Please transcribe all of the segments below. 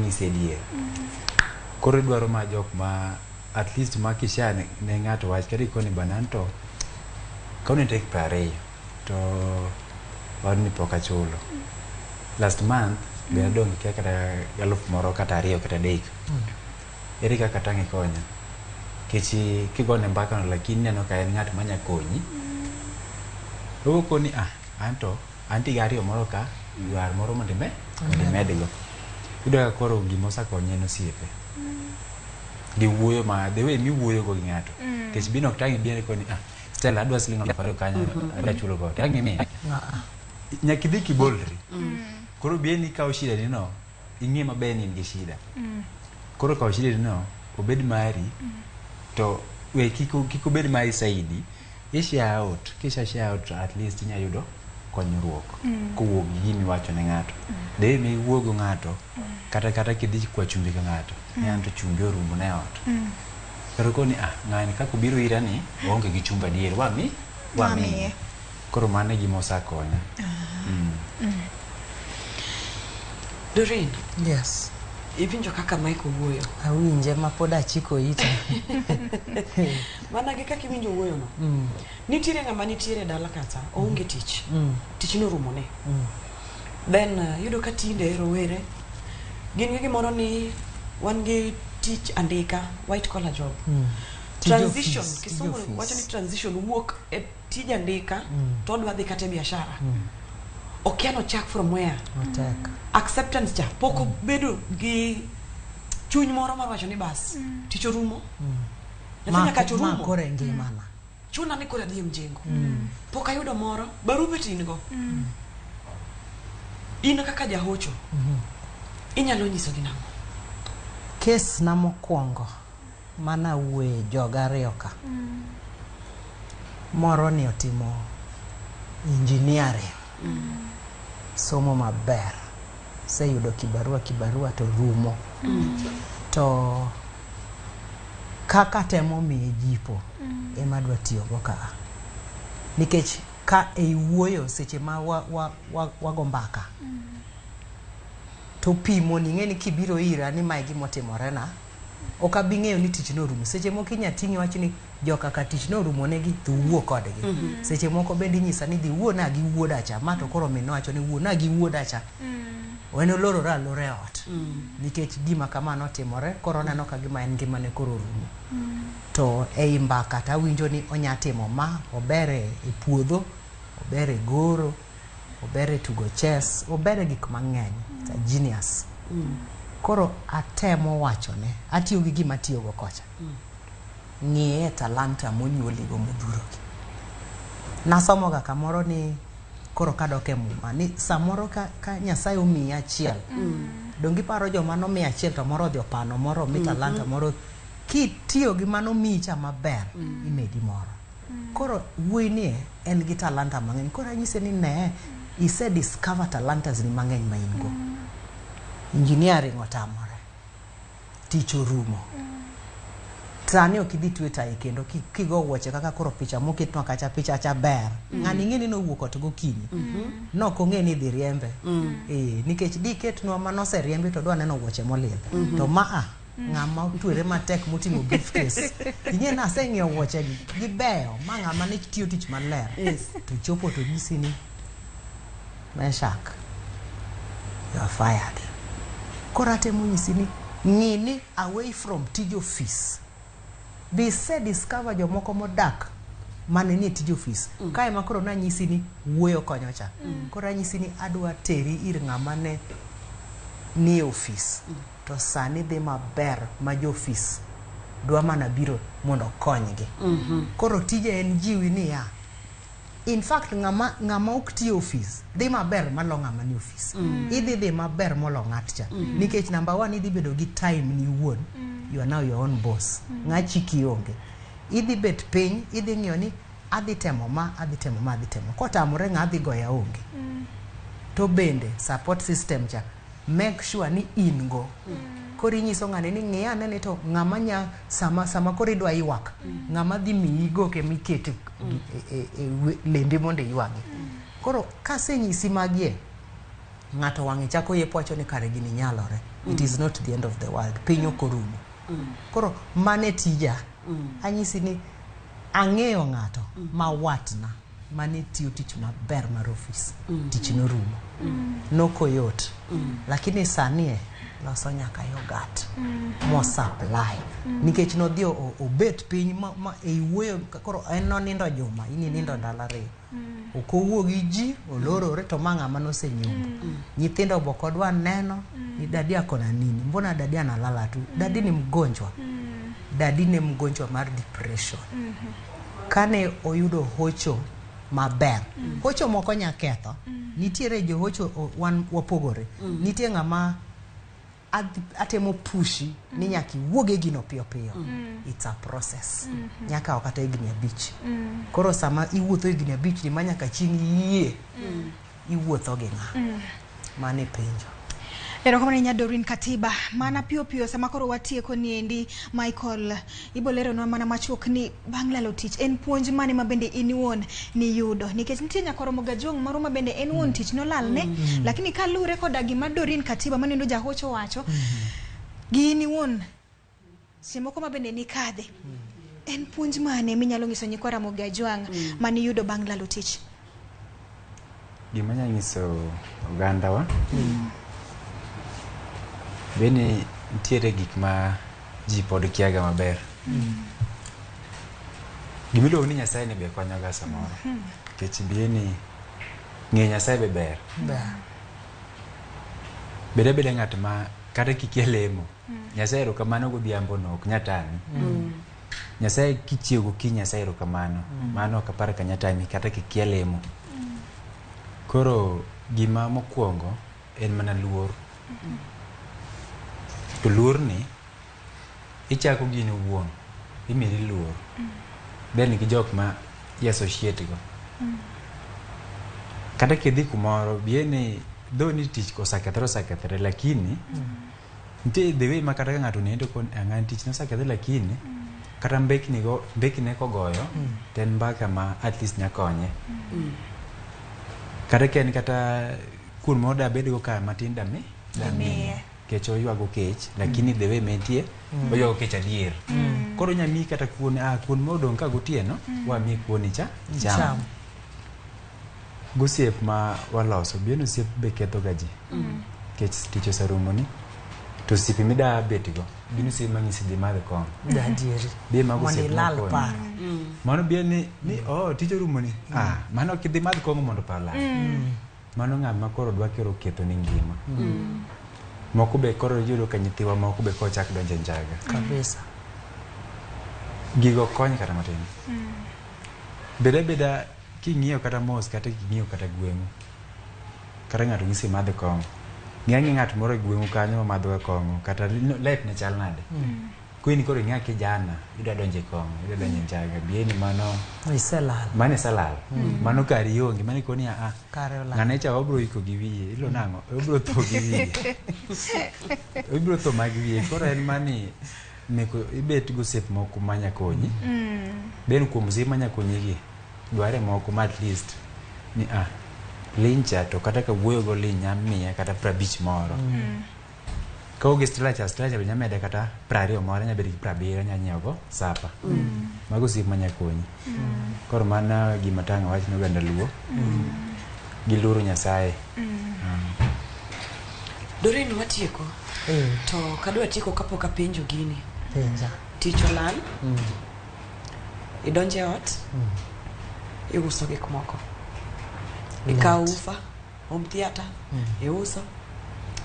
wanyise adier. Koro idwaro ma jok ma at least ma kisha ne ng'ato wach kata ikoni bana anto kawuono en tarik 20 to odni pok achulo. Last month be adong' kia kata 1000 kata 2 kata 3. Ere kaka tang' ikonya? Nikech kigone mbaka no lakini ineno ka en ng'at manya konyi. Okoni ah anto antie gi ariyo moro ka dwar moro mondo ime mondo imedgo. Iyudo ka koro gima osekonye en osiepe. Gi wuoyo ma the way miwuoyo go gi ng'ato. Nikech bino ok tang' ibi koni ah Stella adwa siling 20,000 kanyo adwa chulo go. Tang' imiya. Nyaka idhi kibolri. Koro bi ni ikawo shida ni no ing'e maber ni in gi shida. Koro kawo shida ni no obed mari to we kik obed mari saidi. I share out, kisha share out at least inya yudo konyruok kowuok gi gima iwacho ne ng'ato. The way miwuoyo go ng'ato kata kidhi kwa chumbi ka ng'ato, ni anto chumbi orumo na e ot. Kata koni ah ng'ani kaka obiro ira ni oonge gi chumbi adier wami wamiye. Koro mano e gima osekonya. Doreen. Yes. Iwinjo kaka Mike owuoyo? Awinje ma pod achiko ita. Mana gi kaka iwinjo wuoyo no. Nitiere ng'ama nitiere dala kacha, oonge tich. Tich norumone. Then yudo ka tinde rowere gin gi gimoro ni wan gi tich andika, white collar job. Transition, kisungu wacho ni transition wuok e tij andika to odwa dhi kata e biashara. Okia nochak from where. Otek. Acceptance cha pok obedo gi chuny moro mar wacho ni bas tich orumo. Nyathi nyaka to Ma orumo. koro e ngimana. Chuna ni koro adhi e mjengo. Pok ayudo moro, barupe to in go. In kaka jahocho, inyalo nyisogi nang'o? Kes na mokwongo mana wuoye joga ariyo ka. Moro ni otimo engineering. Somo maber. Oseyudo kibarua to rumo. To kaka temo miye jipo ema adwa tiyogo ka. Nikech ka ei wuoyo seche ma wago mbaka to pimo ni ing'e ni kibiro ira ni mae gima otimore na, ok abi ng'eyo ni tich norumo. Seche moko inya ting'i wach ni joka ka tich norumo negi to wuo kodgi. Seche moko bende inyisa ni dhi wuo na gi wuoda cha, ma to koro min nowacho ni wuo na gi wuoda cha. En olorore alora e ot. Nikech gima kama notimore, koro oneno ka gima en ngimane koro orumo. To ei mbaka to awinjo ni onya timo ma, ober e puodho, ober e goro, ober e tugo chess, ober e gik mang'eny. It's a genius. Koro atemo wachone, atiyo gi gima atiyogo kocha. Ng'iye talanta monyuoligo modhurogi. Nasomoga kamoro ni koro kadok e muma ni samoro ka Nyasaye omiyi achiel, donge iparo joma nomiyo achiel to moro odhi opano, moro omi talanta, moro kitiyo gi mano miyi cha maber, imedi moro. Koro wuoyi ni en gi talanta mang'eny. Koro anyise ni ne, ise discover talantas ni mang'eny ma in go. Engineering otamore. Tich orumo. Sani ok idhi twe tai kendo kigo wuoche kaka koro picha moketnwa kacha, picha cha ber. Ng'ani ing'e ni nowuok ot gokinyi. Nok ong'e ni idhi riembe. Nikech diketnwa manoseriembi to dwa neno wuoche molil. To ma a ng'ama otwere matek moting'o briefcase. Ing'e ni aseng'iewo wuoche gi, gibeyo ma ng'ama ne tiyo tich maler. To chopo to nyisi ni Meshak, you are fired. Koro atemo nyisi ni ng'i ni away from tij office. Be ise discover jomoko modak mane nie tij office. Kae ma koro nanyisi ni wuoyo konyo cha. Koro anyisi ni adwa teri ir ng'ama ne nie office. To sani dhi maber ma jo office dwa mana biro mondo okonygi. Koro tije en jiwi niya, in fact ng'ama ok ti e office dhi maber malo ng'ama ni office. Idhi dhi maber molo ng'at cha. Nikech number 1 idhi bedo gi time ni iwuon. You are now your own boss. Ng'a chiki onge. Idhi bet piny, idhi ng'iyo ni adhi temo ma, adhi temo ma, adhi temo. Kotamore ng'a adhi goya onge. To bende support system cha make sure ni in go. Koro inyiso ng'ani ni ng'i ane ni to ng'ama nya sama koro idwa ywak, ng'ama dhi miyi goke mikete e lembi mondo iywagi. Koro kasenyisi magie, Ng'ato wang'e chako yepo wacho ni kare gini nyalore. It is not the end of the world. Piny ok orumo. Koro mane tija. Anyisi ni ang'eyo ng'ato ma watna mane tiyo tich maber mar ofis. Tich norumo. Nokoyot. Lakini sani e loso nyaka yoghurt mo supply. Nikech nodhi obet piny ma ei wuoyo koro en nonindo juma in inindo ndalo ariyo. Ok owuo gi ji, olorore to ma ng'ama nosenyombo. Nyithindo be ok odwa neno ni dadi akona nini, mbona dadi analala tu? Dadi ni mgonjwa. Dadi ne mgonjwa mar depression. Kane oyudo hocho maber, hocho moko nya ketho. Nitiere johocho wan wapogore. Nitie ng'ama atemo pushi ni nyaka iwuog e gino piyo piyo. It's a process. Nyaka kata higni 5. Koro sama iwuotho higni 5 ni ma nyaka chieng' yie iwuotho gi ng'a. Mano e penjo. Erokamano ahinya Doreen Katiba. Mana piyo piyo sama koro watieko niendi Michael, iboleronwa mana machuok ni bang' lalo tich en puonj mane ma bende in iwuon niyudo? Nikech nitie nyakoromo gajuong' moro ma bende en wuon tich nolalne, lakini kalure koda gima Doreen Katiba manendo jahocho wacho, gi in iwuon seche moko ma bende nikadhe. En puonj mane minyalo nyiso nyikwa Ramogi Ajwang' maniyudo bang' lalo tich? Gima anyalo nyiso ogandawa bende nitiere gik ma ji pod kiaga maber. Gima iluongo ni Nyasaye ni be konyoga samoro. Nikech bie ni ng'eyo Nyasaye be ber. Bed abeda ng'at ma kata kikia lemo, Nyasaye erokamano godhiambo no ok nyal tami. Nyasaye kichiew gokinyi Nyasaye erokamano. Mano ok apar ka nyalo tami kata kikia lemo. Koro gima mokwongo en mana luor. To luor ni ichako gi in iwuon, imiri luor. Then gi jok ma i associate go. Kata kidhi kumoro, bie ni though ni tich osekethore osekethore lakini nitie the way ma kata ka ng'ato oneni to koni ng'ani tich nosekethore lakini kata mbekni go mbekni kogoyo to en mbaka ma at least nya konye. Kata ka en kata kuon moro dabedgo ka matin dami Damiye. Nikech oywago kech lakini the way mentie oywago kech adier. Koro onya miyi kata kuon kuon modong' ka gotieno wamiyi kuon cha cham. Cham. Gosiep ma waloso bien osiep be ketho ga ji. Nikech tich oserumo ni to osiepe mida bet go gin osiepe manyisi dhi madh kong'o. Adieri. Be mago Mondo osiep ilal mokonyi. paro. Mano bien ni oh tich orumo ni mano ok idhi madh kong'o mondo paro lal. Mano ng'ama koro dwa kero ketho ni ngima. Moko be koro iyudo ka nyithiwa moko be kochak donjo e njaga. Kabisa. Gigo kony kata matin. Bed abeda king'iyo kata mos kata king'iyo kata gweng'u. Kata ng'ato nyisi madh kong'o. Ng'i ang'e ng'at moro e gweng'u kanyo mamadho ga kong'o kata life ne chal nade. Kwini koro ing'e kijana idwa donjo e kong'o, idwa donjo e njaga. Bie ni mano Iselal. mano iselal. Mano kari onge, mano ikoni a Kare olal. Ng'ane cha wabro iko gi wiye, ilo nang'o? Obro tho gi wiye. Obro tho mag wiye. Koro en mani meko ibet gosiep moko ma nya konyi. Then kuom osiep ma nya konyi gi, dware moko ma at least ni lincha to kata ka wuoyo go liny nya miya kata 50 moro. Ka onge Stella cha, Stella cha be nya mede kata 20 moro, nya bedo gi 70 nya nyiewo go sapa. Mago osiep ma nya konyi. Koro mano gima tang' awach ne oganda Luo. Giluoro Nyasaye. Doreen watieko. To kadwa tieko kapok apenjo gini. Penja. Tich olal. Idonjo e ot. Iuso gik moko. Ikawo ufa, home theater, iuso.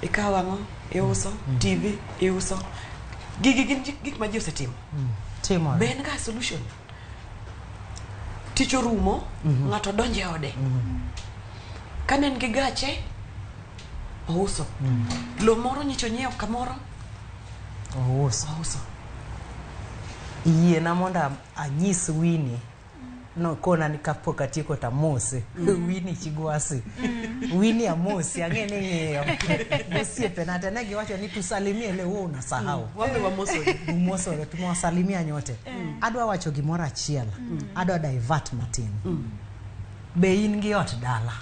Ikawo ang'o, iuso. TV, iuso. Gigi gin gik ma ji osetimo. Timore. Be en ga solution? Tich orumo, ng'ato donjo e ode. Kane en gi gache, ouso. Lo moro nyicho nyiewo kamoro, Ouso. ouso. Yiena mondo anyis Winnie no kona ni kapok atieko to amose. Winnie Chigwasi. Winnie amosi, ang'e ni ng'iyo. Osiepena te ne giwacho ni tusalimie leo wewe unasahau. Wambe wamosore. Umosore, tumewasalimia nyote. Adwa wacho gimoro achiel. Adwa divert matin. Be in gi ot dala?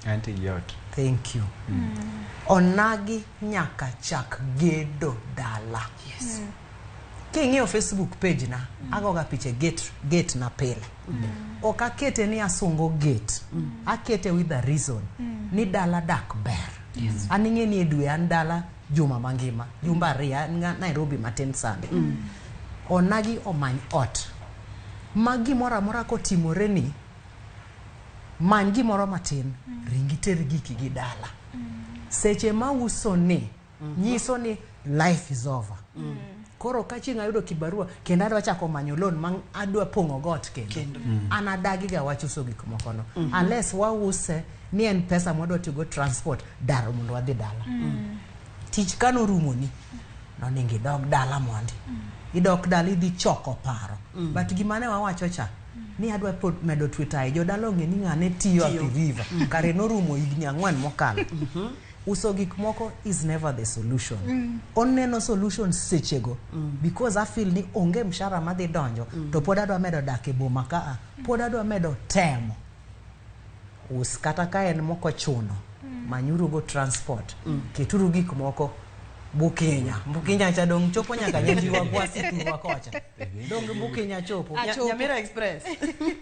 Antie gi ot. Thank you. Onagi nyaka chak gedo dala. Yes. King'iyo Facebook page na, agoga picha e gate, gate na pile. Ok akete ni asungo gate. Akete with a reason. Ni dala dak ber. Yes. An ing'e ni e dwe an dala juma mangima. Jumbe ariyo an ga Nairobi matin sana. Onagi omany ot. Ma gimoro amora kotimore ni, many gimoro matin, ring iter giki gi dala. Seche ma uso ni, nyiso ni life is over. Koro ka chieng' ayudo kibarua kendo adwa chako manyo loan ma adwa pong'o got kendo. Kendo. An adagi ga wach uso gik moko no. Unless wause ni en pesa mwadwa tiyogo transport dar mondo wadhi dala. Tich kanorumoni, noningo idog dala mondi. Idok dala idhi choko paro. But gima ne wawacho cha, ni adwa pod medo Twitter e jodala ong'e ni ng'ane tiyo Tiyo. Athi River. Kare norumo higni 4 mokalo. Uso gik moko is never the solution. Oneno solution sechego because I feel ni onge mshahara madhi donjo to pod adwa medo dak e boma kaa, pod adwa medo temo. Us kata ka en moko chuno, manyuru go transport, keturu gik moko Bukinya. Bukinya cha dong chopo nyaka Nyandiwa Gwasi thurwa kocha. Dong Bukinya chopo. Achopo. Nyamira Express.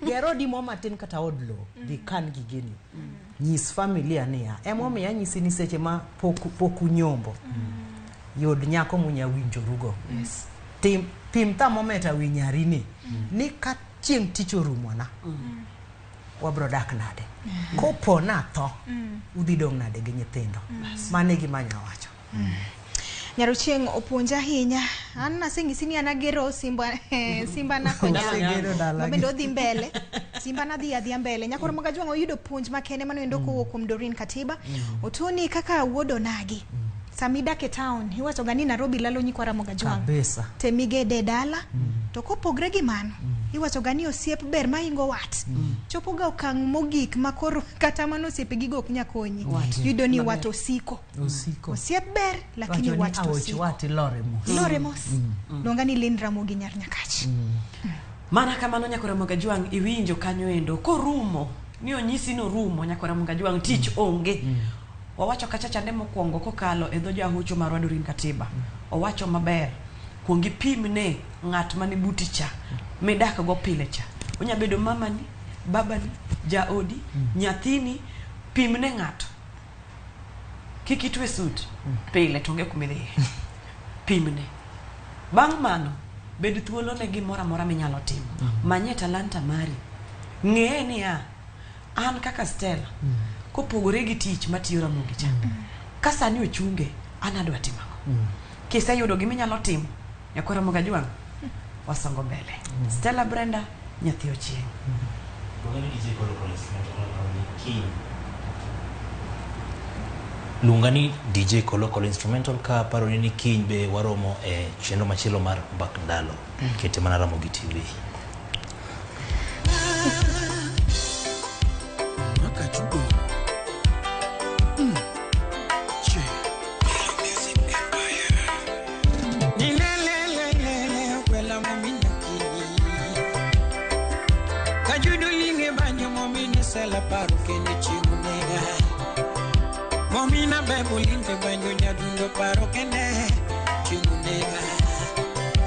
Ger odi mo matin kata od lowo, dhi kan gigeni. Nyis familia niya, emomiyo anyisi ni seche ma pok unyombo, yud nyako munya winjorugo. Yes. Tim, pim thermometer wi nyarini, ni ka chieng' tich orumona, wabro dak nade. Kopo natho, udhi dong' nade gi nyithindo. Mano e gima anya wacho. Nyarochieng' opuonja ahinya. An naseng'isi ni an agero simba, simba na konya. Osegero dala Ma bende odhi mbele. Simba na dhi adhiya mbele. Nyakoro Mogajwang' oyudo puonj makende mano endo kowuok kuom Doreen Katiba. Otoni kaka wuod onagi. Sama idak e town, iwacho ga ni Nairobi lalo nyikwa Ramogi Ajwang'. Kabisa. Temigede e dala. To kopogre gi mano, iwacho ga ni osiep ber mahingo wat. Chopo ga okang' mogik ma koro kata mana osiepe gigo ok nya konyi. Yudo ni wat osiko. Osiko. Osiep ber lakini Wacho ni wat to aoch osiko. wat ilore mos. Ilore mos. Luonga ni Lynn Ramogi nyar Nyakach. Mana kamano nyakora Mogajwang' iwinjo kanyo endo korumo ni onyisi ni orumo nyakora Mogajwang' tich onge. Wawacho kacha chande mokwongo kokalo e dho jahocho marwa Doreen Katiba. Owacho maber. Kuong ipimne ng'at mani buti cha midak go pile cha. Onya bedo mamani, babani, jaodi, nyathini, pimne ng'ato. Kik itwe sut pile to onge kumidhiye. Pimne. Bang' mano, bed thuolo ne gimoro amora minyalo timo. Manye talanta mari. Ng'eye niya, an kaka Stella, kopogore gi tich matiyo Ramogi cha, ka sani ochunge, an adwa timo ang'o? Kiseyudo giminyalo timo, nyakwar Ramogi Ajwang', wasongo mbele. Stella Brenda, nyathi Ochieng'. Luonga ni DJ Kolo Kolo Instrumental ka aparo ni kiny be waromo e chenro machielo mar Mbak Ndalo. Kete mana Ramogi TV. Makachudo. Che. Nilelelelele kwela momina kini. Kajudo linge banyo momini sela paro kende chingu nega. Momina bebo linte banyo nyadundo paro kende chingu nega.